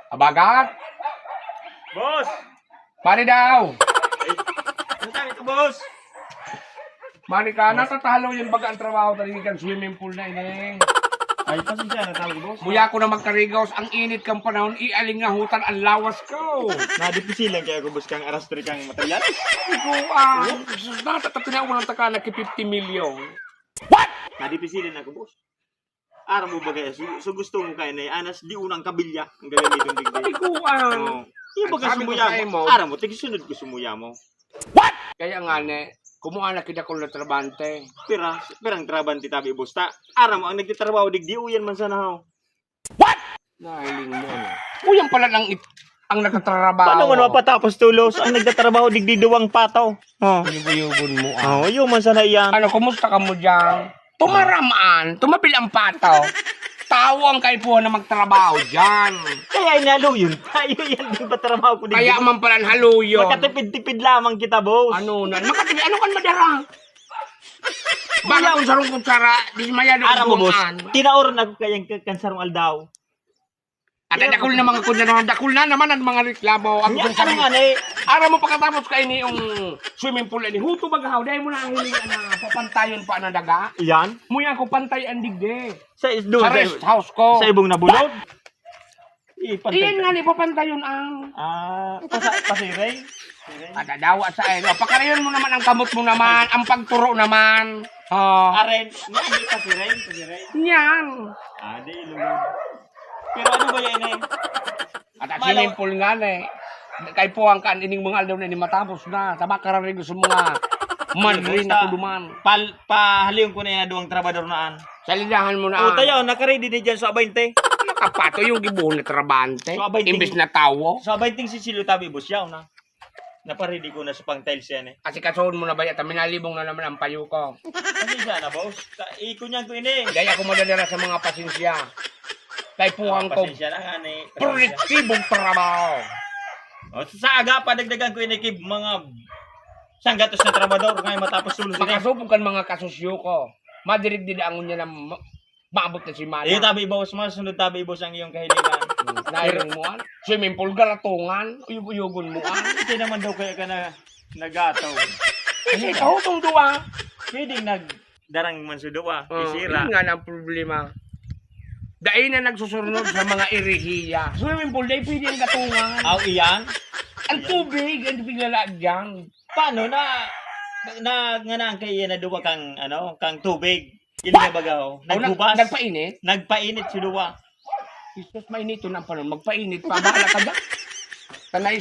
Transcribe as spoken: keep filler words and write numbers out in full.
Abagat! Boss! Pare daw! Ano tayo ito, boss? Mari ka, natatalo yung baga ang trabaho tali kan swimming pool na ini. Ay, pasensya na tawag, boss. Buya ko na magkarigos, ang init kang panahon, ialingahutan ang lawas ko. Nadipisilan kaya ko, boss, kang arastre kang materials. Ikaw ang, sus, natatatinaw mo lang taka na ki fifty million. Nadipisilan ako, boss. Aram mo ba kaya, so, so gusto mo kaya na anas di unang kabilya ang gagamitin digdi. Ikaw ang, Oh. Yung baga Sabi ko sumuya sa'yo, mo, mo. Aram mo, tigsunod ko sumuya mo. Kaya nga ne, kumuha na kita kong latrabante. Pira, pirang trabante tabi, boss, ta. Aram mo, ang nagtitrabaho digdi, uyan man sana ho. Nahiling mo, no? Uyan pala ang, it- ang nagtatrabaho. Paano mo naman patapos tulos? Ang nagtatrabaho digdi duwang pato. Oh. Uyog-uyogon mo, ah. Oh, yun man sana yan. Ano, kumusta ka mo dyan? Tumaramaan, tumabil ang pato. Tao ang kaipuhan na magtrabaho dyan. Kaya inaluyon tayo yan, di ba trabaho ko digdi? Kaya man pala ang haluyon. Makatipid-tipid lamang kita, boss. Ano na? Makatipid, ano kan madara? Baka kung sarong kutsara, dismayado Aram mo, boss, ang tinaoron ako kayang k- kansarong aldaw. At ang dakul na mga kunda naman, dakul na naman ang mga reklamo. Ang Ang gusto ano sabi, nga ni, aram mo pagkatapos ka ini yung swimming pool ini, huto maghaw, dahil mo na ang hiling na papantayon pa na daga. Iyan? Muya ako pantay ang digdi. Sa, doon, Sa sa, rest house ko. Sa ibong nabulod? Ipantay Iyan ka. Nga ni papantayon ang Ah, pasa, pasiring? Padadawa sa ano. Pakarayon mo naman ang kamot mo naman, ang pagturo naman. Oh. Aren, nga, hindi pasiring, pasiring. Yan. Ah, di, ilulog. Pero ano ba yan eh? At ang Malaw- swimming pool nga na eh. Kay puwang ka, ining mga aldaw na ini matapos na. Tama ka rin sa mga manri na kuduman. Pal, pahaliw ko na yan, duwang trabador naan. Salidahan mo na. O, tayo, nakaready na dyan sa baynte. Nakapato yung gibuhon na trabante. So, abay, Imbis ting- na tawo. So, abay ting sisilyo tabi, boss, yaw na. Naparedy ko na sa pang tiles yan eh. Kasi kasahon mo na ba yata, minalibong na naman ang payo ko. Kasi siya na, boss. Ka- Ikunyan ko ini. Dahil ako madadala sa mga pasensya. Kay puwang ko, Pasensya na nga ni. produktibong trabaho. O, sa aga, padagdagan ko ini kay mga sanggatos na trabador ngayon matapos tulos ini. Makasubog kan mga kasusyo ko. Madirigdidaangon niya ng ma- maabot na semana. Iyo tabi, boss, masunod tabi, boss, ang iyong kahilingan. Nahiling mo, an? Swimming pool, galatungan. Uyog-uyogon mo, an? Kasi naman daw kaya ka na nagataw. Kasi kahutong duwa. Pwedeng nagdarang man sa duwa. Oh, Isira. Yun nga na ang problema. Dahil na nagsusunod sa mga irihiya. Swimming pool, dahil pwede ang gatungan. Aw, iyan? Ang tubig, ang piglalagyan. Paano na, na, nga na ang kaya na duwa kang, ano, kang tubig? Ini nga baga, oh. O, nag- Naghubas. Nagpainit? Nagpainit si duwa. Jesus, mainiton ang panahon. Magpainit pa. Bahala ka dyan. Tanay